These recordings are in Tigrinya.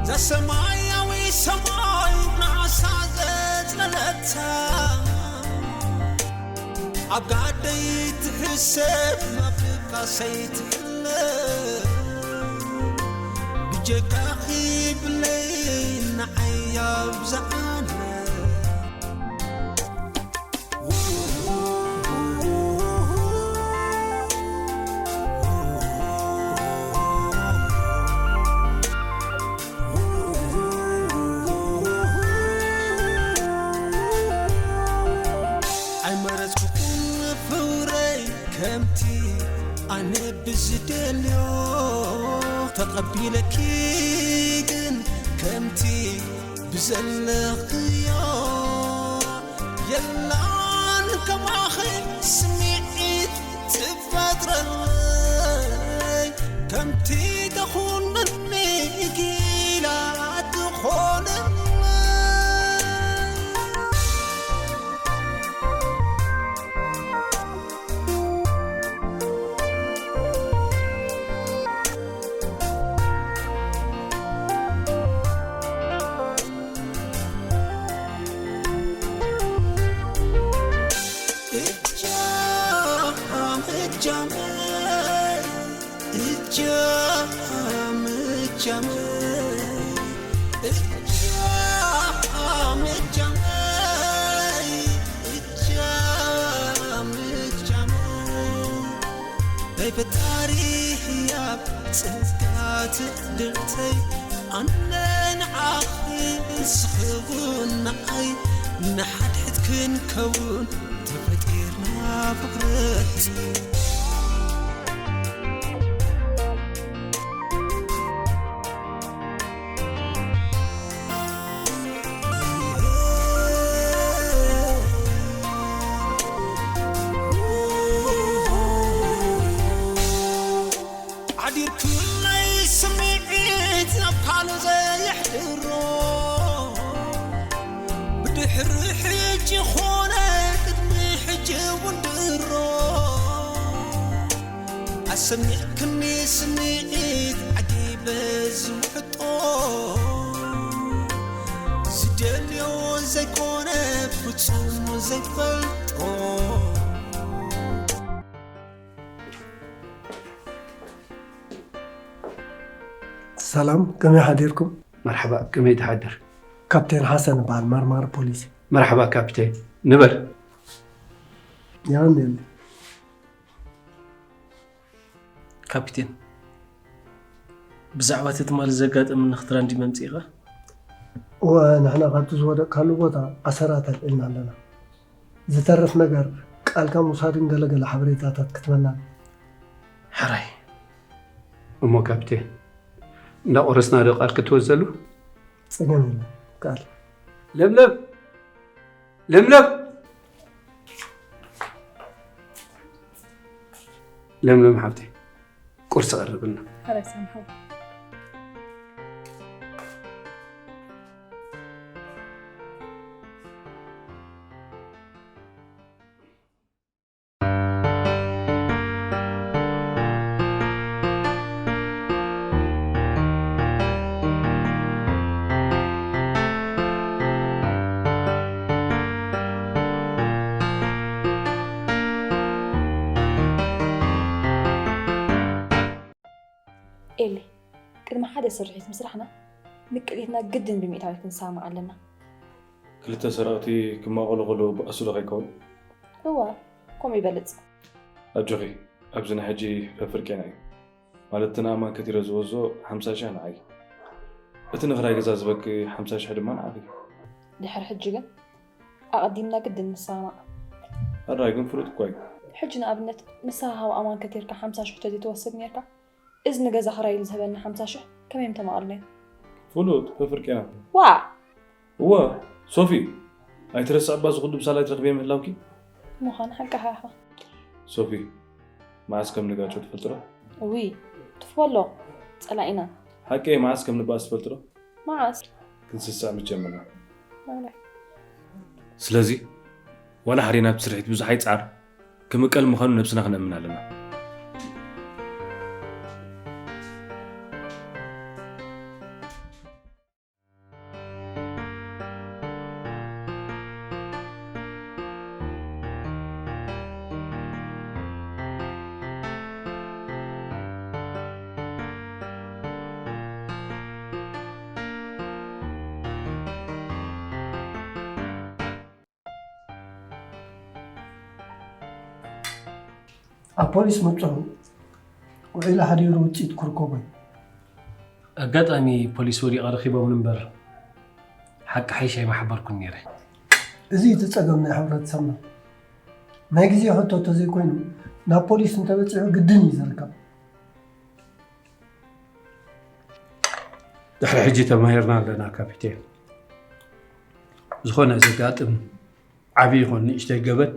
እዛ ሰማያዊ ሰማይ ናሳ ዘጽለለታ፣ ኣብ ጋደይ ትሕሰብ፣ ኣብ ድቃሰይ ትሕለ። ብጀካኺ ብለይ ንዓይ ኣብዝሓለ። ኣይመረጽኩን ፍቕረይ ከምቲ ኣነ ብዝደልዮ፣ ተቐቢለኪ ግን ከምቲ ብዘለኽዮ። የላን ከማኺ ስምዒት ትፈጥረለይ፣ ከምቲ ተኹነኒ ጊላ ትኾነለይ። እጃም እጃመይ፣ እጃም እጃመይ፣ እጃም እጃመይ፣ እጃም እጃመይ። ናይ ፈጣሪ ህያብ ጸጋ ትዕድልተይ፣ ኣነ ንዓኺ ንስኺ እውን ንዓይ፣ ንሓድሕድ ክንከውን ተፈጢርና ፍቕረይ። ሓዲርኩለይ ስምዒት ናብ ካልእ ዘየሕድሮ፣ ብድሕሪ ሕጂ ኾነ ቅድሚ ሕጂ እውን ድሮ፣ ኣሰሚዕክኒ ስምዒት ዓጊበ ዝውሕጦ፣ ዝደልዮ ዘይኮነ ፍጹም ዘይፈልጦ። ሰላም፣ ከመይ ሓዲርኩም? መርሓባ፣ ከመይ ትሓድር? ካፕቴን ሓሰን እበሃል፣ መርማሪ ፖሊስ። መርሓባ ካፕቴን፣ ንበር። የቐንየለይ። ካፕቴን፣ ብዛዕባ እቲ ትማሊ ዘጋጠመኒ ክትረዳኒ መጺእኻ? እወ፣ ንሕና ካብቲ ዝወደቕካሉ ቦታ ኣሰራት ኣልዒልና ኣለና። ዝተርፍ ነገር ቃልካ ምውሳድን ገለገለ ሓበሬታታት ክትበና። ሕራይ። እሞ ካፕቴን፣ እንዳቆረስና ዶ ቃል ክትወዘሉ? ጸገም የለን፣ ቃል። ለምለም! ለምለም! ለምለም ሓብተይ፣ ቁርሲ ቀርብልና። ሕራይ ሳምሓው። ኤሊ፣ ቅድሚ ሓደ ስርሒት ምስራሕና ንክልኤትና ግድን ብሚእታዊት ክንሰማማዕ ኣለና። ክልተ ሰራቕቲ ክማቐሉ ከለዉ ብኣሱ ዶ ከይከውን? እወ፣ ከምኡ ይበልጽ። ኣጆኺ፣ ኣብዚ ንሕጂ ፈፍርቄና እዩ። ማለት እቲ ንኣማን ከቲረ ዝወስዶ ሓምሳ ሽሕ ንዓይ። እቲ ንኽራይ ገዛ ዝበኪ ሓምሳ ሽሕ ድማ ንዓኺ። ድሕሪ ሕጂ ግን ኣቐዲምና ግድን ንሰማማዕ። ሕራይ ግን ፍሉጥ እኳ እዩ። ሕጂ ንኣብነት ንስኻ ካብ ኣማን ከቲርካ ሓምሳ ሽሕ ተዘይትወስድ ኔርካ፣ እዚ ንገዛ ክራይ ኢሉ ዝህበና ሓምሳ ሽሕ ከመይ ምተማቐልናዮ? ፍሉጥ፣ ፈፍርቄና። ዋእ! እወ፣ ሶፊ፣ ኣይትረስዕ እባ፣ እዚ ኩሉ ብሳላይ ትረኽብዮ ምህላውኪ። ምዃኑ ሓቅኻ ኢኻ። ሶፊ፣ መዓስ ከም ንጋጮ ትፈልጢ ዶ? እውይ፣ ትፍቦ ኣሎ፣ ጸላኢና። ሓቀይ፣ መዓስ ከም ንበኣስ ትፈልጢ ዶ? መዓስ? ክንስስዕ ምስ ጀመርና። ኣረ። ስለዚ፣ ዋላ ሓደ ናብቲ ስርሒት ብዙሕ ኣይጽዓር፣ ክምቀል ምዃኑ ነብስና ክነእምን ኣለና። ኣብ ፖሊስ ምብፅሑ ውዒሉ ሓዲሩ ውፅኢት ክርከቦ እዩ። ኣጋጣሚ ፖሊስ ወዲቐ ረኺቦምን እምበር ሓቂ ሓይሽ ኣይምሓበርኩን ነይረ። እዚ እቲ ፀገም ናይ ሕብረተሰብና። ናይ ግዜ ሕቶ ተዘይኮይኑ ናብ ፖሊስ እንተበፂሑ ግድን እዩ ዝርከብ። ድሕሪ ሕጂ ተማሂርና ኣለና ካፒቴን። ዝኾነ ዘጋጥም ዓብዪ ይኹን ንእሽተይ ገበን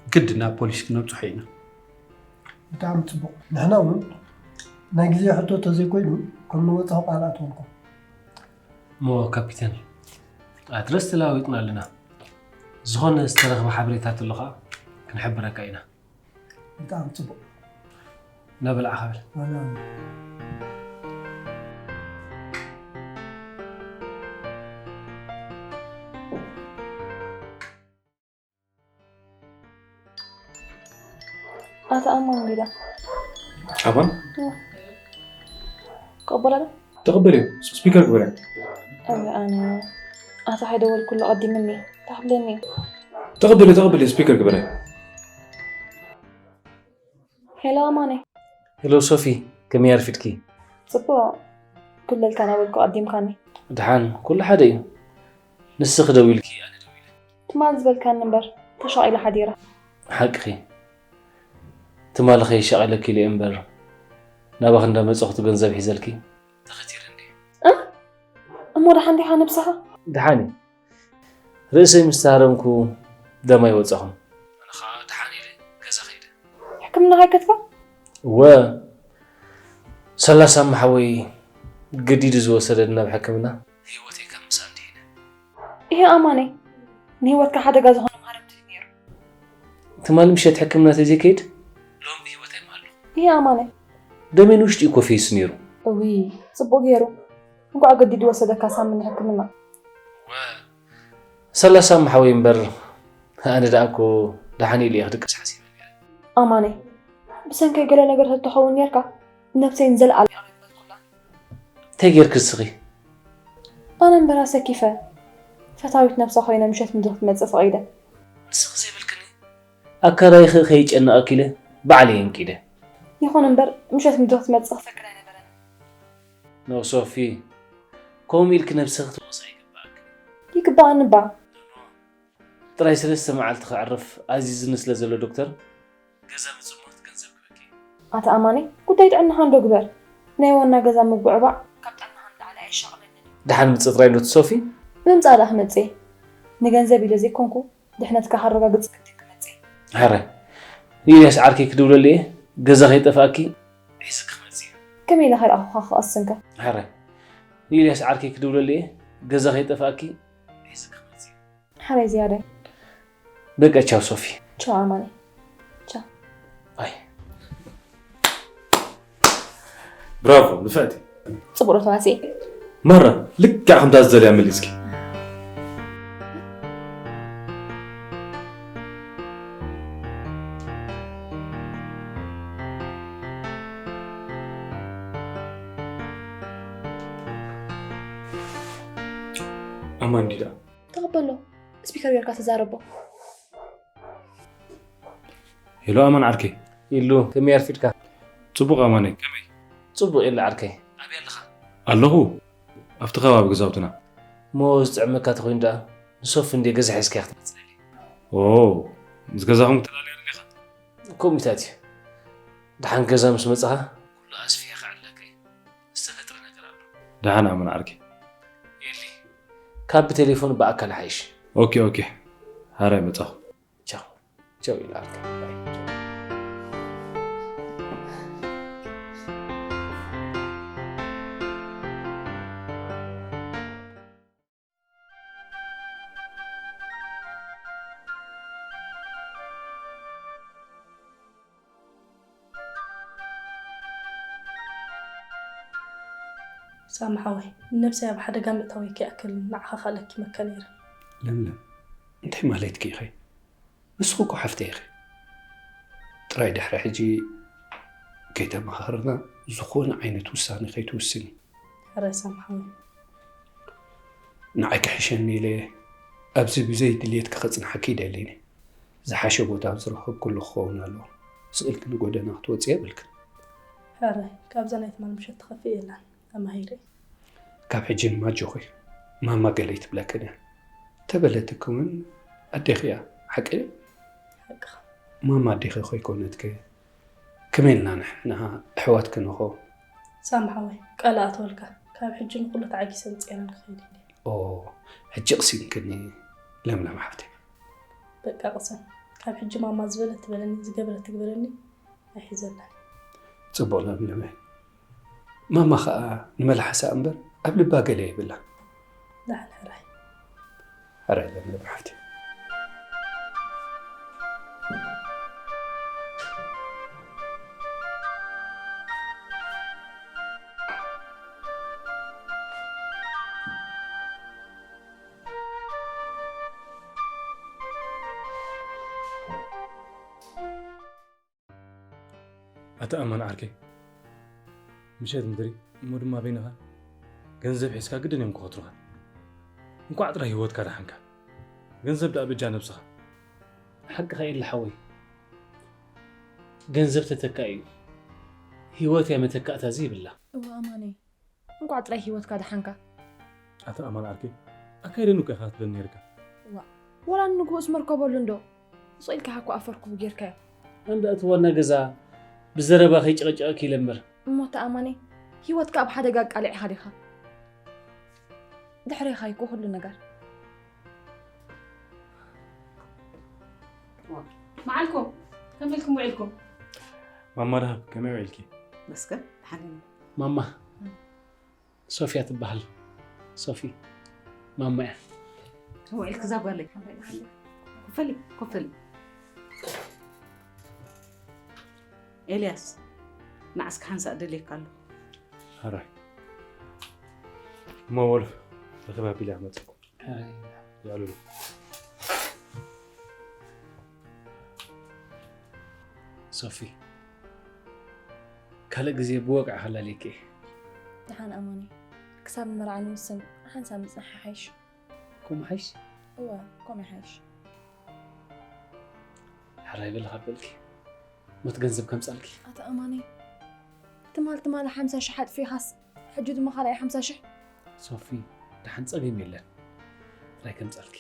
ግድን ናብ ፖሊስ ክነብፅሖ ኢና። ብጣዕሚ ፅቡቕ። ንሕና እውን ናይ ግዜ ሕቶ ተዘይኮይኑ ከም ንወፅኦ ቃል ኣትወልኩም። እሞ ካፒቴን ኣድረስ ተለዋዊጥና ኣለና። ዝኾነ ዝተረኽበ ሓበሬታ ተሎ ኸዓ ክንሕብረካ ኢና። ብጣዕሚ ፅቡቕ። እናበላዕኻ በል። ዋላ ኣታ ኣማን ዲዳ ኣማን ክቕበላ ዶ? ተቐበልዮ። ስፒከር ግበርያ። ኣነ ኣነ ኣታ ሃይደወል ኩሉ ቀዲምኒ ታሕብለኒ። ተቐበልዮ ተቐበልዮ ስፒከር ግበርያ። ሄሎ ኣማነ። ሄሎ ሶፊ፣ ከመይ ኣርፊድኪ? ጽቡቕ። ኩለልካ ናበልኩ ቀዲምካኒ። ድሓን ኩሉ ሓደ እዩ። ንስኺ ደዊልኪ ኣነ ደዊለ። ትማል ዝበልካኒ እምበር ተሻቒለ ሓዲረ። ሓቅኺ። ትማሊ ከይሻቐለኪ ኢለ እምበር ናባኺ እንዳመጸኹ እቲ ገንዘብ ሒዘልኪ ተኸቲረ እንድየ። እሞ ደሓን ዲኻ ነብስኻ? ድሓን እየ። ርእሰይ ምስ ተሃረምኩ ደማይ ወጻኹ። ኣነ ኸኣ ደሓን ኢለ ገዛ ኸይደ። ሕክምና ከይከድካ? እወ ሰላሳ እሞ ሓወይ ገዲዱ ዝወሰደኒ ናብ ሕክምና ህይወተይ ካብ ምስኣን ድሒነ። እሄ ኣማነይ ንህይወትካ ሓደጋ ዝኾነ መሃረምቲ እዩ ነይሩ። ትማሊ ምሸት ሕክምና ተዘይከይድ ሎም ብህይወት ኣይምሃለኹ። እሄ ኣማነይ ደመይ ንውሽጢ እዩ ኮፈይሱ ነይሩ። እውይ ጽቡቕ ገይሩ። እንኳዕ ገዲዱ ወሰደካ ሳሚ ንሕክምና። ሰላሳ እሞ ሓወይ እምበር ኣነ ደኣ እኮ ደሓን ኢለ እየ ክድቅስ ሓሲበ ነይረ። ኣማነይ ብሰንከይ ገለ ነገር ተትኸውን ነርካ ነብሰይ ንዘለኣለም ይቕረ ምበልኩላ። እንታይ ጌርኪ እስኺ? ኣነ እምበር ኣሰኪፈ ፈታዊት ነብሳ ኮይነ ምሸት ምድሪ ክትመጽእ ፈቒደ። ንስኺ ዘይበልክኒ ኣከራይኺ ከይጨንቐኪ ኢለ ባዕለይ ኣንቂደ። ይኹን እምበር ምሸት ምድሪ ክትመጽእ ክፈቅድ ኣይነበረን። ኖ ሶፊ፣ ከምኡ ኢልኪ ነብስኺ ክትወቕሲ ኣይግባእክን። ይግባኣኒ እባ። ጥራይ ሰለስተ መዓልቲ ከዕርፍ ኣዚዙኒ ስለ ዘሎ ዶክተር ገዛ ምጽሞት ገንዘብ ክበኪ። ኣታ ኣማኒ ጉዳይ ጥዕናኻ እንዶ ግበር። ናይ ዋና ገዛ ምጉዕባዕ ካብ ጥዕናኻ ንላዕሊ ኣየሻቕለንን እዩ። ደሓን ምጽእ ጥራይ እንዶ ትሶፊ። ምምጻእ ደኣ ክመጽእ እየ። ንገንዘብ ኢለ ዘይኮንኩ ድሕነትካ ከረጋግጽ ግድን ክመጽእ እየ። ሕረ ንኢልያስ ዓርከይ ክድውለሉ እየ። ገዛ ከይጠፍኣኪ ሒዝኪ ክመጽእ እየ። ከመይ ኢለ ከይረኣኹኻ ክቐስንካ? ሕረ ንኢልያስ ዓርከይ ክድውለሉ እየ። ገዛ ከይጠፍኣኪ ሒዝኪ ክመጽእ እየ። ሓራይ ዝያዳይ። በቃ ቻው ሶፊ። ቻው ኣማኒ። ቻው። ኣይ ብራቮ ንፍዕቲ። ጽቡቕ ዶ ተዋስኤ? ማራ ልክዕ ከምታ ዝደልያ መሊስኪ። ኣማን ዲዳ ተቐበሎ። ስፒከር ጌርካ ተዛረቦ። ሄሎ ኣማን ዓርከይ። ኢሉ ከመይ ኣርፊድካ? ጽቡቕ ኣማነይ ከመይ? ጽቡቕ ኢለ ዓርከይ። ኣበይ ኣለኻ? ኣለኹ ኣብቲ ከባቢ ገዛውትና። እሞ ዝጥዕመካ ተኾይኑ ደኣ ንሶፊ እንድየ ገዛ ሒዝካያ ክትመጽእ ደልየ። ኦ ምስ ገዛኹም ተላልያ ደሊኻ? ከምኡታት እዩ። ደሓን ገዛ ምስ መጻኻ ኩሉ ኣስፊሐ ከዕልለካ እየ። ዝተፈጥረ ነገር ኣሎ። ደሓን ኣማን ዓርከይ። የሊ ካብ ብቴሌፎን ብኣካል ይሓይሽ። ኦኬ ኦኬ ሃራይ መጻኹ። ቻው ቻው ኢለ ዓርከይ። ባይ። ሳሚ ሓወይ ንነብሰይ ኣብ ሓደጋ ምእታወይ ከይኣክል ንዓኻ ከለኪመካ ነይረ። ለምለም እንታይ ማለትኪ ኢኺ? ንስኺ እኮ ሓፍተይ ኢኺ። ጥራይ ድሕሪ ሕጂ ከይተመኻኸርና ዝኾነ ዓይነት ውሳነ ከይትውስኒ። ሕራይ ሳሚ ሓወይ። ንዓይ ክሕሸኒ ኢለ ኣብዚ ብዘይ ድልየትኪ ከጽንሓኪ ኣይደልን እየ። ዝሓሸ ቦታ ኣብ ዝረኸብክሉ ክኸውን ኣለዎ። ስቕ ኢልኪ ንጎደና ክትወፂ የብልክን። ሕራይ፣ ካብዛ ናይ ትማል ምሸት ትኸፍእ የላን፣ ተማሂረ። ካብ ሕጂ ንማጆኺ ማማ ገለ ኣይትብለክን እያ። ተበለትኪ እውን ኣዴኺ እያ፣ ሓቂ ድዩ? ሓቅኻ። ማማ ኣዴኺ ኮይኮነትኪ፣ ከመይ ኢልና ንሕና ኣሕዋትኪ ንኾ? ሳሚ ሓወይ፣ ቃል ኣትወልካ። ካብ ሕጂ ንኹሉ ተዓጊሰ ምጽኤናን ክኸይድ እየ። ኦ፣ ሕጂ ቅሲንክኒ ለምለም ሓፍተይ። በቃ ቅሰን። ካብ ሕጂ ማማ ዝበለት ትበለኒ፣ ዝገበረት ትግበረኒ፣ ኣይሕዘላን። ጽቡቕ ለምለመይ። ማማ ኸኣ ንመልሓሳ እምበር ኣብ ልባ ገለ የብላን። ደሓን ሕራይ። ሕራይ ለምለም ሓፍተይ። ኣታ ኣማን ዓርከይ፣ ምሸት ምድሪ እሞ ድማ በይንኻ ገንዘብ ሒዝካ ግድን እዮም ክኸትሩኻ። እንኳዕ ጥራይ ህይወትካ ደሓንካ። ገንዘብ ደኣ በጃ ነብስኻ። ሓቅኻ የለ ሓወይ፣ ገንዘብ ተተካኢ እዩ፣ ህይወት እያ መተካእታ ዘይብላ። እወ ኣማነይ፣ እንኳዕ ጥራይ ህይወትካ ደሓንካ። ኣታ ኣማን ዓርከይ፣ ኣካይደኒ እኮ ኢኻ ክትብለኒ ነይርካ። ዋ፣ ወላ ንንግሆ ዝመርከበሉ እንዶ ስቕ ኢልካ እኮ ኣፈርክቡ ጌርካዮ። ኣንዳ እቲ ዋና ገዛ ብዘረባ ከይጨቐጨቐኪ ኢለ እምበር። እሞ ኣታ ኣማነይ፣ ህይወትካ ኣብ ሓደጋ ኣቃሊዕኻ ዲኻ? ድሕሬኻ እኮ ኩሉ ነገር። መዓልኩም ከመይ ኢልኩም ውዒልኩም? ማማ ደሃብ ከመይ ውዒልኪ? መስገን ደሓን ኢና። ማማ፣ ሶፊያ ትበሃል። ሶፊ ማማ እያ። ውዒልኪ እዛ ጓለይ? ኮፈሊ፣ ኮፈሊ። ኤልያስ፣ ንዓስካ ሓንሳእ ደልየካ ኣለኹ። ሕራይ። እሞ ወልፍ፣ ርክብ ኣቢለ ክመጸኩም። ሕራይ። ይዕልሉ። ሶፊ፣ ካልእ ግዜ ብወግዒ ከላልየኪ እየ። ደሓን ኣማኒ፣ ክሳብ ንመርዓ ንውስን ሓንሳብ ምጽናሕ ይሓይሽ። ከምኡ ይሓይሽ? እወ፣ ከምኡ ይሓይሽ። ሕራይ በሊ ካብ በልኪ፣ ሞት ገንዘብ ከምጻልኪ። ኣታ ኣማኒ፣ ትማል ትማል ሓምሳ ሽሕ ኣጥፊኻስ፣ ሕጂ ድማ ካልኣይ ሓምሳ ሽሕ? ሶፊ፣ ደሓን ጸገም የለን። ጥራይ ከምጻልኪ።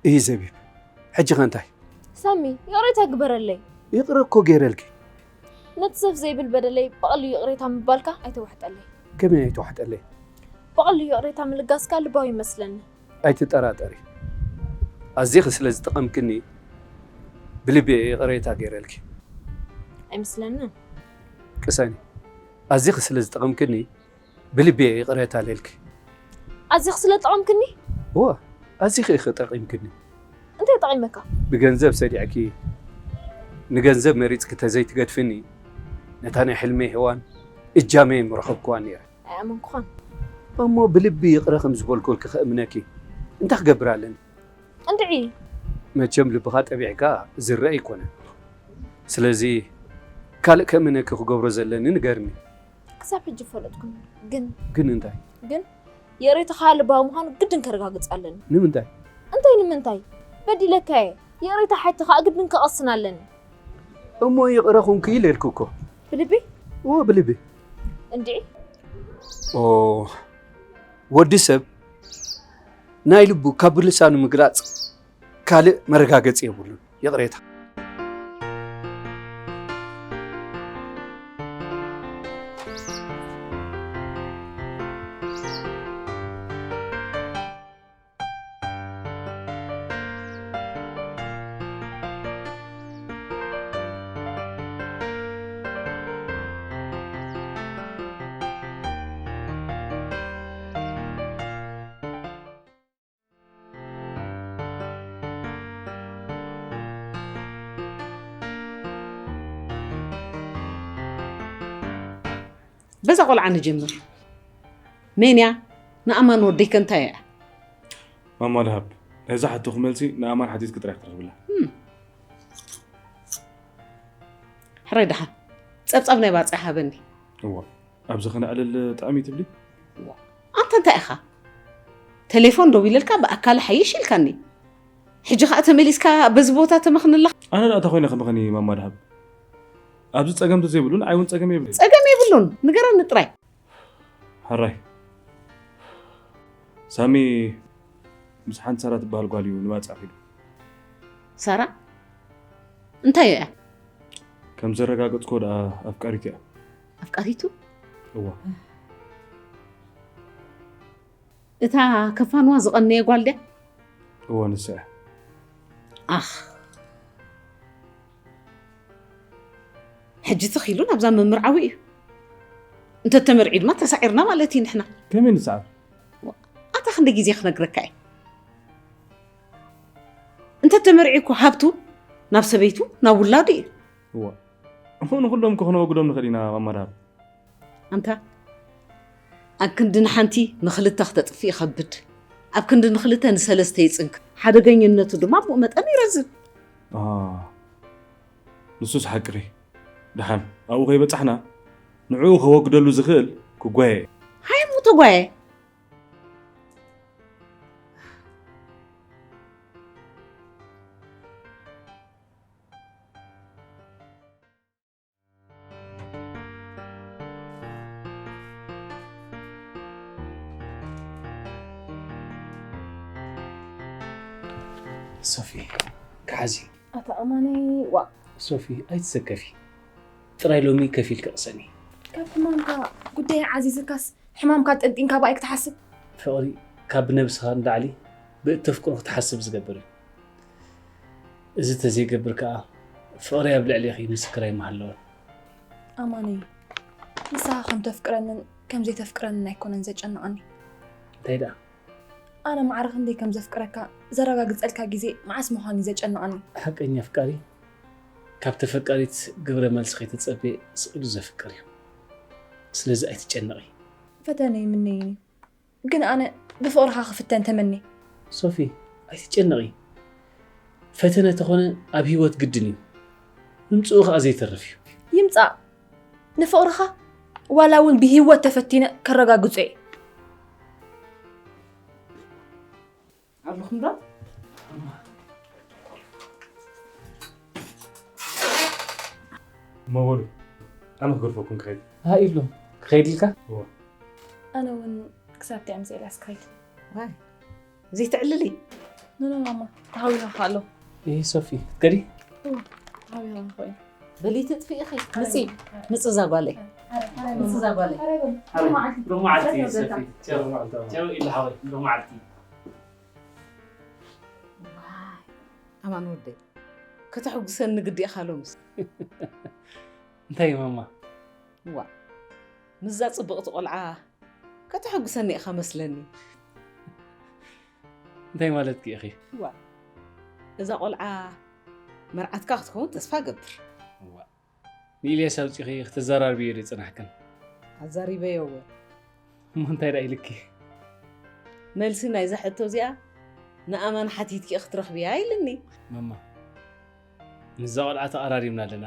እይ ዘቢብ፣ ሕጂ ኸ እንታይ? ሳሚ፣ ይቕሬታ ግበረለይ። ይቕረ እኮ ገይረልኪ። ነቲ ሰፍ ዘይብል በደለይ ብቐሊሉ ይቕሬታ ምባልካ ኣይተዋሕጠለይ። ከመይ ኣይተዋሕጠለይ? ብቐሊሉ ይቕሬታ ምልጋስካ ልባዊ ይመስለኒ። ኣይትጠራጠሪ። ኣዚኺ ስለ ዝጠቐምክኒ ብልቢ እየ ይቕሬታ ገይረልኪ። ኣይመስለንን። ቅሰኒ፣ ኣዚኺ ስለ ዝጠቐምክኒ ብልቢ እየ ይቕሬታ ለልኪ። ኣዚኺ ስለ ጠቐምክኒ? እወ፣ ኣዚኺ ኢኺ ጠቒምክኒ። እንታይ ጠቒመካ? ብገንዘብ ሰዲዕኪ፣ ንገንዘብ መሪጽኪ ተዘይትገድፍኒ፣ ነታ ናይ ሕልመይ ሄዋን እጃመይ ምረኸብክዋ ነይረ። ኣይኣመንኩኻን። እሞ ብልቢ ይቕረ ከም ዝበልኩልኪ ከእምነኪ እንታይ ክገብር ኣለኒ? እንድዒ። መቸም ልብኻ ጠቢዕካ ዝረአ ኣይኮነን። ስለዚ ካልእ ከእምነኪ ክገብሮ ዘለኒ ንገርኒ። ክሳብ ሕጂ ፈለጥኩን። ግን ግን እንታይ? ግን ይቕሬታኻ ልባዊ ምዃኑ ግድን ከረጋግጽ ኣለኒ። ንምንታይ? እንታይ ንምንታይ? በዲለካ እየ። ይቕሬታ ሓቲ ከኣ ግድን ክቐስን ኣለኒ። እሞ ይቕረ ኹንኪ ኢለ ኢልኩ እኮ። ብልቢ? እዎ፣ ብልቢ። እንድዒ? ኦ፣ ወዲ ሰብ ናይ ልቡ ካብ ብልሳኑ ምግላጽ ካልእ መረጋገጺ የብሉን። ይቕሬታ። በዛ ቆልዓ ንጀምር። መን እያ? ንኣማን ወደይ ከ እንታይ እያ? ማማ ደሃብ፣ ነዛ ሕቶኺ መልሲ ንኣማን ሓቲትኪ ጥራሕ ክትረኽብላ። ሕራይ ደሓን፣ ጸብጻብ ናይ ባጽዕ ሃበኒ። እዋ፣ ኣብዚ ከነዕልል ጥዕም እዩ ትብሊ? ኣንተ እንታይ ኢኻ? ቴሌፎን ደው ኢለልካ ብኣካል ሓይሽ ኢልካኒ። ሕጂ ኸኣ ተመሊስካ በዚ ቦታ ተመኽንላ። ኣነ ደኣ እንታይ ኮይነ ከመኽኒ ማማ ደሃብ? ኣብዚ ጸገም ተዘይብሉ ንዓይ እውን ጸገም የብለይ። ጸገም የብሉን፣ ንገረኒ ጥራይ። ሕራይ፣ ሳሚ ምስ ሓንቲ ሳራ ትበሃል ጓል እዩ ንባጽዕ ኺዱ። ሳራ? እንታይ እያ? ከም ዘረጋገጽክዎ ደኣ ኣፍቃሪቱ እያ። ኣፍቃሪቱ? እዋ። እታ ከፋንዋ ዝቐነየ ጓል ድያ? እዋ ንሳ እያ። ኣኽ። ሕጂ ትኺሉ ናብዛ ምምርዓዊ እዩ። እንተተመርዒ ድማ ተሳዒርና ማለት እዩ ንሕና። ከመይ ንስዓር? ኣታ ክንደይ ግዜ ክነግረካ እየ። እንተተመርዒ እኮ ሃብቱ ናብ ሰበይቱ ናብ ውላዱ እዩ። እዋ። እሞ ንኹሎም እኮ ክነወግዶም ንኽእል ኢና ማማ ደሃብ። ኣንታ ኣብ ክንዲ ንሓንቲ ንኽልተ ክተጥፍእ ይኸብድ። ኣብ ክንዲ ንኽልተ ንሰለስተ ይጽንክ። ሓደገኝነቱ ድማ ብኡ መጠን ይረዝን። ኣሃ። ንሱስ ሓቅኺ። ደሓን ኣብኡ ከይበጻሕና ንዕኡ ከወግደሉ ዝኽእል ክጓየ እየ። ሃይ እሞ ተጓየ። ሶፊ ክሓዚ። ኣታ ኣማነይ ዋእ። ሶፊ ኣይትሰከፊ። ጥራይ ሎሚ ከፊልኪ ቅሰኒ። ካብ ሕማምካ ጉዳይ ዓዚዝካስ ሕማምካ ጠንጢንካ ብኣይ ክትሓስብ። ፍቕሪ ካብ ብነብስኻ ንላዕሊ ብእተፍቅሮ ክትሓስብ ዝገብር እዩ። እዚ ተዘይገብር ከኣ ፍቕረይ ኣብ ልዕሌኺ ምስክር ኣይምሃለወን። ኣማነይ ንስኻ ከም ተፍቅረንን ከም ዘይተፍቅረንን ኣይኮነን ዘጨንቐኒ። እንታይ ደኣ? ኣነ ማዕረ ክንደይ ከም ዘፍቅረካ ዘረጋግጸልካ ግዜ መዓስ ምዃኑ እዩ ዘጨንቐኒ። ሓቀኛ ኣፍቃሪ ካብ ተፈቃሪት ግብረ መልሲ ከይተጸበየ ስቕ ኢሉ ዘፍቅር እዩ። ስለዚ ኣይትጨነቒ። ፈተነ ይምነየኒ። ግን ኣነ ብፍቕርኻ ክፍተን ተመንየ። ሶፊ ኣይትጨነቒ። ፈተነ ተኾነ ኣብ ህይወት ግድን እዩ። ምምፅኡ ኸዓ ዘይተርፍ እዩ። ይምፃእ ንፍቕርኻ ዋላ እውን ብህይወት ተፈቲነ ከረጋግጾ እየ። ኣለኹም ዶ? እሞ በሉ ኣነ ክገድፈኩም ክኸይድ። ሃ ኢሎም ክኸይድ ኢልካ? እወ። ኣነ እውን ክሳብ ጥዕም ስኢላስ ክኸይድ። ዋይ ዘይትዕልሊ። ኖኖ ማማ ተሃዊኻ ኣሎ። ይህ ሶፊ ክትከዲ? እወ ተሃዊኻ ክኸይድ። በሊ ትጥፊ ኢኺ። ምፂ ምፂ እዛ ጓለይ። ምፂ እዛ ጓለይ። ሎማዓልቲ ሶፊ ቸው ቸው ኢሉ ሓወይ ሎማዓልቲ። ዋይ ኣማን ወደይ ከተሐጉሰኒ ግዲ ኢኻ ሎምስ። እንታይ ማማ? ዋ ምስዛ ጽብቕቲ ቆልዓ ከተሐጉሰኒ ኢኻ መስለኒ። እንታይ ማለትኪ ኢኺ? ዋ እዛ ቆልዓ መርዓትካ ክትከውን ተስፋ ገብር። ዋ ንኢልያስ ኣውጺኺ ክተዘራርብዮ ዶ ይጸናሕክን? ኣዛሪበዮ እወ። እሞ እንታይ ደኣ ኢልኪ? መልሲ ናይዛ ሕቶ እዚኣ ንኣማን ሓቲትኪ ክትረኽብያ ኢልኒ። ማማ ምስዛ ቆልዓ ተቐራሪብና ኣለና።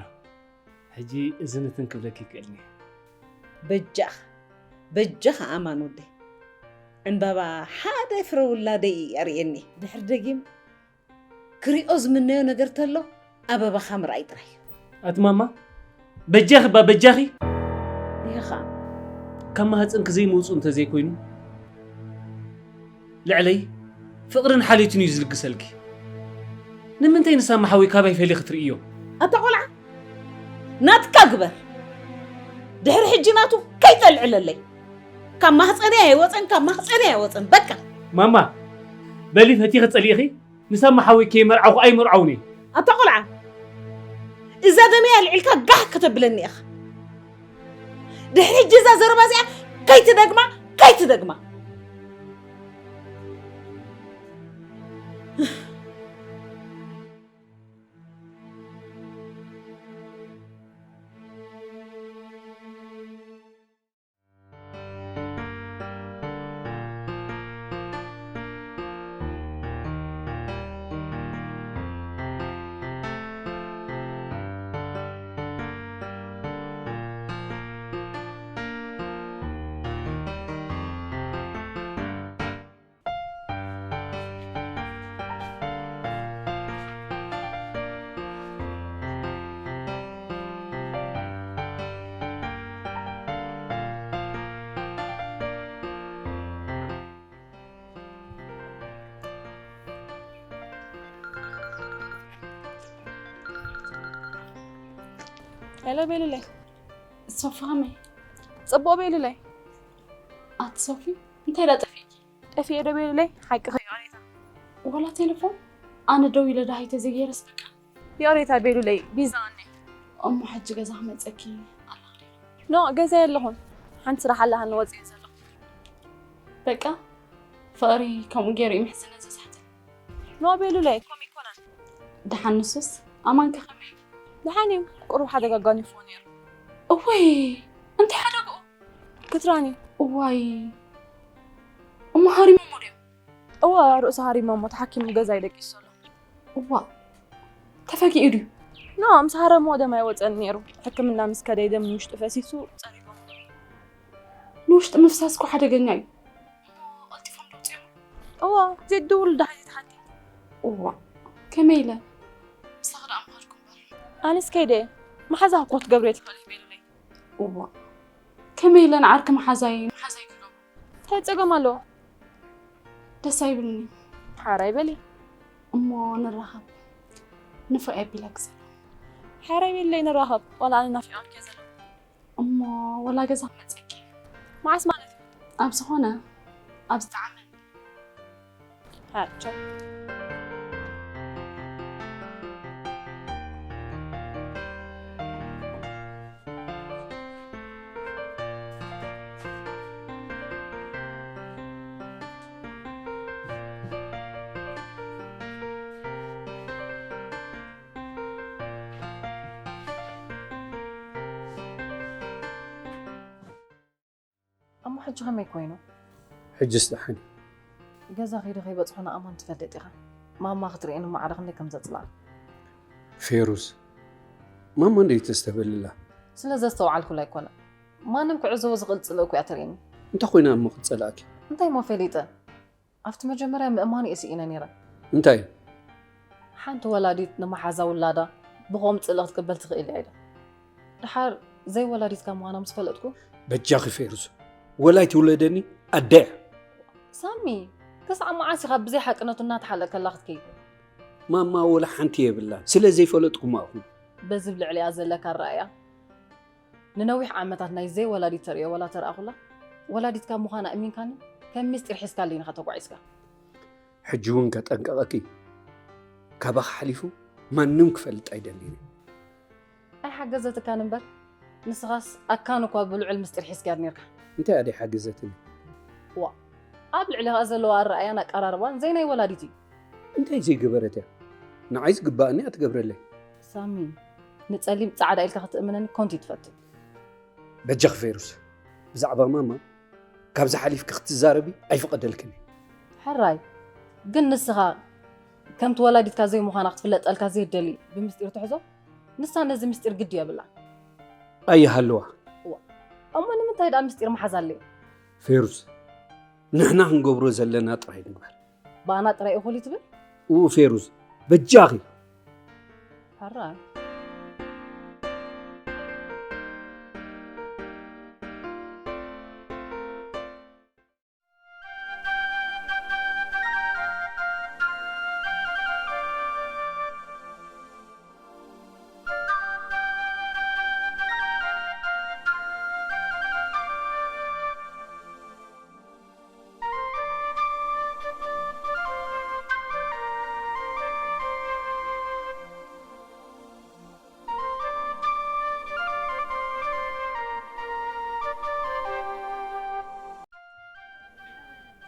ሕጂ እዝንትን ክብለኪ ይክእልኒ። በጃኻ በጃኻ ኣማን ወደይ ዕምባባ ሓደ ፍረ ውላደይ ኣርእየኒ። ድሕሪ ደጊም ክሪኦ ዝምነዮ ነገር ተሎ ኣበባኻ ምርኣይ ጥራይ እዩ። ኣቲ ማማ በጃኺ እባ በጃኺ። ይኸ ካብ ማህፀንኪ ዘይምውፁ እንተዘይኮይኑ ልዕለይ ፍቕርን ሓልዮትን እዩ ዝልግሰልኪ። ንምንታይ ንሳማ ሓወይ ካባይ ፈሊኺ ትርእዮ? ኣታ ቆልዓ ናትካ ግበር። ድሕሪ ሕጂ ናቱ ከይተልዕለለይ። ካብ ማህፀነይ ኣይወፀን፣ ካብ ማህፀነይ ኣይወፀን። በቃ። ማማ በሊ ፈቲኺ ፀሊእኺ ንሳማ ሓወይ ከይመርዓኹ ኣይመርዓውን እየ። ኣታ ቆልዓ እዛ ደመይ ኣልዒልካ ጋሕ ከተብለኒ ኢኻ። ድሕሪ ሕጂ እዛ ዘረባ እዚኣ ከይትደግማ ከይትደግማ። ሄሎ ቤሉለይ። ሶፊ ከመይ? ጽቡቕ ቤሉለይ። ኣቲ ሶፊ፣ እንታይ ደኣ ጠፊእኪ? ጠፊኤ ዶ ቤሉለይ? ሓቅኺ እዩ ኣሬታ። ወላ ቴሌፎን ኣነ ደው ኢለ ደሃይ ተዘይገይረስ በቃ። ይቕሬታ ቤሉለይ፣ ቢዛ እኔ። እሞ ሕጂ ገዛ ክመጸኪ ኣለኹ። ኖ፣ ገዛ የለኹን። ሓንቲ ስራሕ ኣላሃኒ ወጽየ ዘለኹ። በቃ፣ ፍቕሪ ከምኡ ገይሩ እዩ ምሕዝነ ዘሳሕት። ኖ ቤሉለይ፣ ከምኡ ኣይኮነን። ደሓን ንሱስ፣ ኣማንከ ከመይ? ደሓን እዩ። ቁሩብ ሓደጋ ኣጋኒፍዎ ነይሩ። እወይ፣ እንታይ ሓደግኡ? ክትራን እዩ። እዋይ፣ እሞ ሃሪሞሞ ድዮም? እወ፣ ርእሱ ሃሪሞሞ ተሓኪሙ ገዛ እዩ ደቂሱ ዘሎ። እዋ፣ ተፈጊኡ ድዩ? ኖ፣ ምስ ሃረሞ ደም ኣይወፀን ነይሩ። ሕክምና ምስ ከደ ደም ንውሽጡ ፈሲሱ ፀሪጎም። ንውሽጢ ምፍሳስ እኮ ሓደገኛ እዩ። እሞ ቀልጢፎም ዶ ውፅኦም? እዋ፣ ዘይትድውሉ ደሓን ዘይትሓቲ። እዋ፣ ከመይ ኢለ? ምሳኺ ደኣ ምሃልኩ እምበር። ኣነስ ከይደ እየ። መሓዛ እኮ ክትገብሪ እየ ትኽእሊ ቤሉለይ። እዋ፣ ከመይ ኢለ ንዓርኪ መሓዛይ፣ መሓዛይ ክገብሮ? እንታይ ጸገም ኣለዎ? ደስ ኣይብልኒ። ሓራይ በሊ። እሞ ንራኸብ። ንፉዕ የቢለኪ ዘሎ። ሓራይ በሊ ንራኸብ። ዋላ ኣነ ናፊቐኪ እየ ዘለኹ። እሞ ወላ ገዛ ክመጸኪ። መዓስ ማለት እዩ? ኣብ ዝኾነ፣ ኣብ ዝጠዓመኒ። ሓራይ፣ ቻው። እሞ ሕጂ ከመይ ኮይኑ? ሕጅስ ደሓን እዩ። ገዛ ከይደ ከይበጽሖ ንኣማን ትፈልጥ ኢኻ። ማማ ክትርእየኒ ማዕረ ክንደይ ከም ዘጽልኣ። ፌሩዝ፣ ማማ እንድዩ ተስተብህልላ። ስለ ዘስተውዓልኩላ ኣይኮነ። ማንም ክዕዘቦ ዝኽእል ጽልኢ እኮ እያ ተርእየኒ። እንታይ ኮይና እሞ ክትጸልኣኪ? እንታይ እሞ ፈሊጠ? ኣብቲ መጀመርያ ምእማኑ እየ ስኢነ ነይረ። እንታይ? ሓንቲ ወላዲት ንመሓዛ ውላዳ ብኸም ጽልኢ ክትቅበል ትኽእል እያ ኢለ። ደሓር ዘይወላዲትካ ምዃና ምስ ፈለጥኩ። በጃኺ ፌሩዝ፣ ወላ ኣይትውለደኒ ኣደያ። ሳሚ፣ ክሳዕ መዓስ ኢኻ ብዘይ ሓቅነቱ እናተሓለቀላ ክትከይድ? ማማ ወላ ሓንቲ የብላን፣ ስለ ዘይፈለጥኩማ እኹ። በዚ ብልዕሊኣ ዘለካ ኣረኣእያ፣ ንነዊሕ ዓመታት ናይ ዘይወላዲት ተርእዮ ወላ ተረኣኹላ፣ ወላዲትካ ምዃና እሚንካኒ፣ ከም ምስጢር ሒዝካለይ ኢኻ ተጓዒዝካ። ሕጂ እውን ከጠንቀቐኪ፣ ካባኺ ሓሊፉ ማንም ክፈልጥ ኣይደልን እየ። ኣይሓገዘትካን እምበር፣ ንስኻስ ኣካን እኳ ብልዑል ምስጢር ሒዝካያ ነርካ። እንታይ እያ ሓገዘትኒ? ዋ፣ ኣብ ልዕሊኻ ዘለዋ ኣረኣእያን ኣቀራርባን ዘይናይ ወላዲት እዩ። እንታይ ዘይገበረት እያ? ንዓይ ዝግባኣኒ እያ ትገብረለይ። ሳሚ፣ ንጸሊም ጻዕዳ ኢልካ ክትእምነኒ ኮንቲ ትፈትን። በጃኺ ፌሩዝ፣ ብዛዕባ ማማ ካብዚ ሓሊፍኪ ክትዛረቢ ኣይፍቐደልክን እየ። ሕራይ፣ ግን ንስኻ ከምቲ ወላዲትካ ዘይምዃና ክትፍለጠልካ ዘይደሊ ብምስጢር ትሕዞ? ንሳ ነዚ ምስጢር ግዲ የብላን። ኣይሃልዋ። እዋ፣ እሞ ንምንታይ ደኣ ምስጢር ምሓዝ ኣድልዩ? ፌሩዝ፣ ንሕና ክንገብሮ ዘለና ጥራይ ንግበር። ብኣና ጥራይ እኹል እዩ ትብል? እው ፌሩዝ፣ በጃኺ። ሕራይ።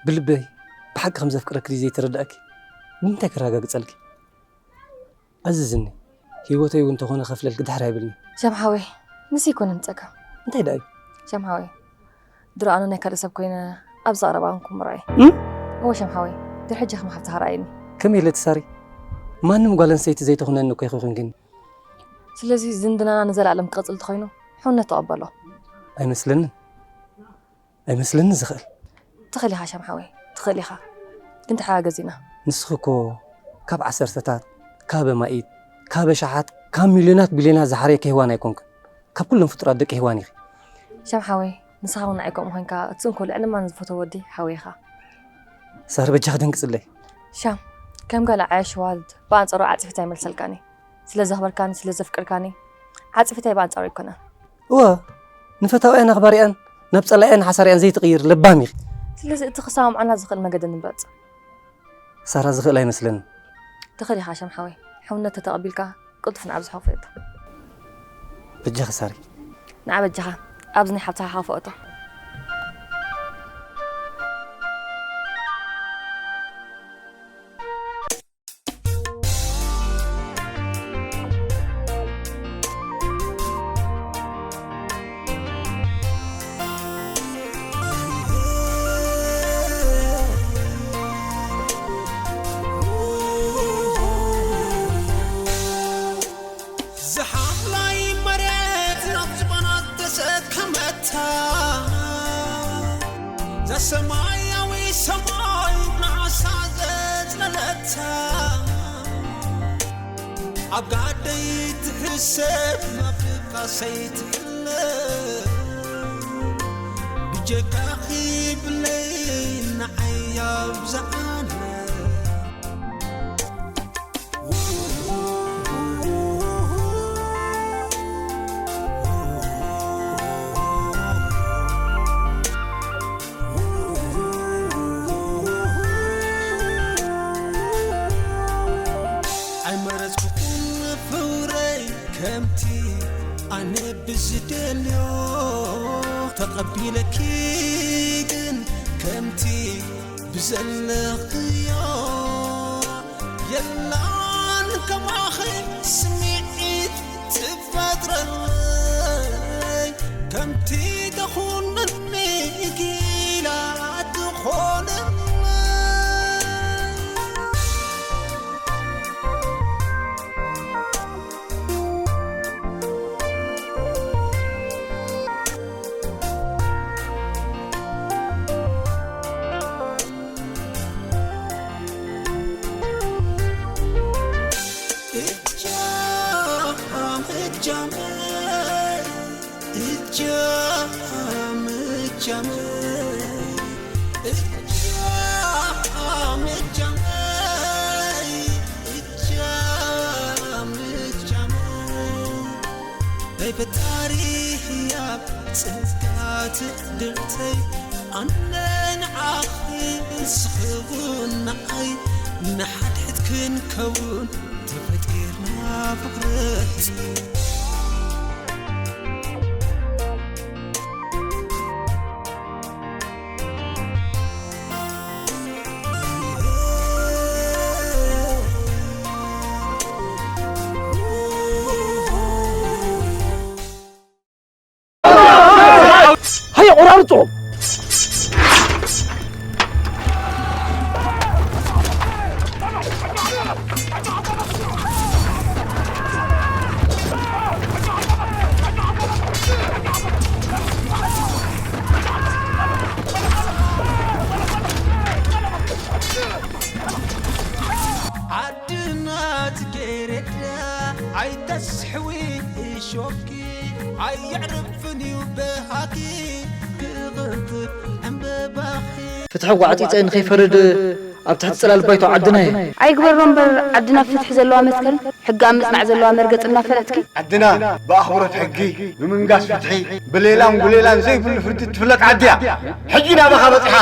ብልበይ ብሓቂ ከም ዘፍቅረኪ ድዩ ዘይተረዳእኪ? ንምንታይ ከረጋግጸልኪ? ኣዝዝኒ። ህይወተይ እውን እንተኾነ ከፍለልኪ ድሕር ኣይብልኒ። ሸም ሓወይ፣ ንሱ ኣይኮነን ጸገም። እንታይ ደኣ እዩ? ሸም ሓወይ፣ ድሮ ኣነ ናይ ካልእ ሰብ ኮይነ ኣብዚ ቀረባ ኮንኩ ምርኣይ። እም? እወ ሸም ሓወይ፣ ድሕሪ ሕጂ ከም ሓፍትኻ ረኣየኒ። ከመይ ኢለ ትሳሪ? ማንም ጓል ኣንስተይቲ ዘይትኹነኒ እኮ ኢኺ ኮንክኒ። ስለዚ ዝምድናና ንዘለኣለም ክቕጽል እንተኾይኑ፣ ሕውነት ተቐበሎ። ኣይመስለንን። ኣይመስለንን ዝኽእል። ትኽእል ኢኻ ሸም ሓወይ፣ ትኽእል ኢኻ። ግን ተሓጋገዝ ኢና። ንስኺ እኮ ካብ ዓሰርተታት፣ ካብ ኣማኢት፣ ካብ ኣሽሓት፣ ካብ ሚልዮናት ቢልዮናት ዝሓረየኪ ሄዋን ኣይኮንክን። ካብ ኩሎም ፍጡራት ደቂ ሄዋን ኢኺ። ሸም ሓወይ፣ ንስኻ እውን ንዓይ ከምኡ ኮይንካ፣ እቲ እንኮ ልዕሊ ማን ዝፈትዎ ወዲ ሓወይ ኢኻ። ሳሪ በጃኺ ደንግጽለይ። ሻም፣ ከም ጋል ዓያሽ ዋልድ ብኣንጻሩ ዓጺፊት ኣይመልሰልካን እየ። ስለ ዘኽበርካኒ፣ ስለ ዘፍቅርካኒ፣ ዓጽፊታይ ብኣንጻሩ ኣይኮነን። እወ፣ ንፈታውያን ኣኽባሪኣን ናብ ጸላእያን ሓሳሪኣን ዘይትቕይር ለባም ኢኺ። ስለዚ እቲ ክሰማምዓና ዝኽእል መገዲ ንምረጽ። ሳራ ዝኽእል ኣይመስለንን። ትኽእል ኢኻ ሸም ሓወይ። ሕውነት ተተቐቢልካ ቅልጡፍ ንዓብ ዝሓፈ እቶ። በጃኺ ሳሪ። ንዓ በጃኻ ኣብዚ ናይ ሓብትኻ ሓፈ እቶ። ዝሓፍላይ መሬት ናብ ዝባና ተሰከመታ፣ ዘሰማያዊ ሰማይ ንዓሳ ዘጽለለታ፣ ኣብ ጋደይ ትሕሰብ ናብ ድቃሰይ ትሕለ፣ ብጀካኺ ብለይ ንዓይ ኣብዝሓለ። ኣይመረጽኩኹን ፍቕረይ ከምቲ ኣነ ብዝደልዮ፣ ተቐቢለኪ ግን ከምቲ ብዘለኽዮ። የላን ከማኺ ስምዒት ትፈጥረለይ፣ ከምቲ ተኹንኒ ጊላ ትኾነለይ። ናይ ፈጣሪ ህያብ ጸጋ ትዕድልተይ፣ ኣነ ንዓኺ ንስኺ እውን ንዓይ፣ ንሓድሕድ ክንከውን ተፈጢርና ፍቕረይ። ሃየ፣ ቆራርጾ! ዓድና ጽጌረዳ ኣይተስሕዊ እሾኪ፣ ኣየዕርፍን እዩ በሃኪ ክቕንጥብ ዕምበባኺ። ፍትሒ ጓዕጺጸ ንኸይፈርድ ኣብ ትሕቲ ጽላል ባይቶ ዓድና እየ። ኣይግበሮ እምበር ዓድና ፍትሒ ዘለዋ መትከል፣ ሕጊ ኣብ ምጽናዕ ዘለዋ መርገጽ እናፈለጥኪ። ዓድና ብኣኽብሮት ሕጊ፣ ብምንጋስ ፍትሒ፣ ብሌላን ጉሌላን ዘይብሉ ፍርዲ ትፍለጥ ዓዲ እያ። ሕጂ ናባኻ በጺሓ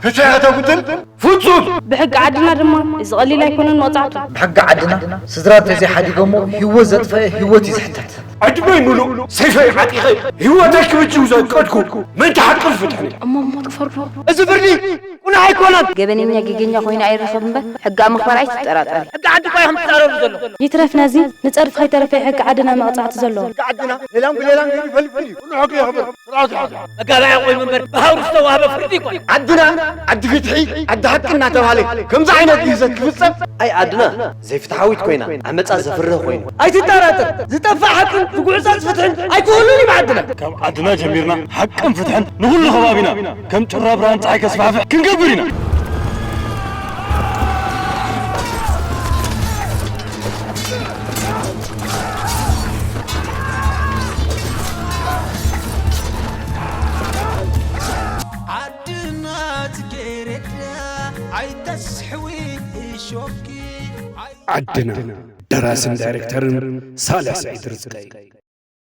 ፍትሒ ከተጉድል ፍጹም! ብሕጊ ዓድና ድማ እዚ ቀሊል ኣይኮነን መቕጻዕቱ። ብሕጊ ዓድና ስድራ እንተዘይሓዲጎሞ ህይወት ዘጥፈአ ህይወት እዩ ዝሕተት። ዕድመይ ምሉእ ሰይፈይ ዓጢቐ ህይወተይ ክብጅው ዘቀድኩ ምእንቲ ሓቅን ፍትሕን እየ። እሞ ሞት ክፈርዶ? እዚ ፍርዲ ቁኑዕ ኣይኮነን። ገበነኛ ጌገኛ ኮይኑ ኣይረኸብ እምበር ሕጊ ኣብ ምኽባር ኣይትጠራጠሪ። ሕጊ ዓዲ እኳ ኢኹም ትጻረሩ ዘለኹም። ይትረፍ ነዚ ንጸድፊ ከይተረፈ ሕጊ ዓድና መቕጻዕቲ ዘለዎ። ሕጊ ዓድና ሌላን ብሌላን ገይሩ ይፈልጥ እዩ። ኩሉ ሕጊ የኽብር። ስርዓት ይሓዝ። መጋባእያ ቆይሙ እምበር ብሃውሪ ዝተዋህበ ፍርዲ ይኮን። ዓድና ዓዲ ፍትሒ፣ ዓዲ ሓቂ እናተባህለ ከምዚ ዓይነት ግህሰት ክፍጸም። ኣይ ዓድና ዘይፍትሓዊት ኮይና፣ ዓመጻ ዘፍርህ ኮይኑ። ኣይትጠራጠር፣ ዝጠፍእ ሓቅን ዝጉዕጸጽ ፍትሕን ኣይክህሉን እዩ ዓድና። ካብ ዓድና ጀሚርና ሓቅን ፍትሕን ንኹሉ ከባቢና ከም ጩራ ብርሃን ጸሓይ ከስፋሕፍሕ ክንገብር ኢና። ዓድና ጽጌረዳ ኣይተስሕዊ እሾኪ ኣይ- ዓድና። ደራስን ዳይሬክተርን ሳልሕ ስዒድ ርዝቀይ።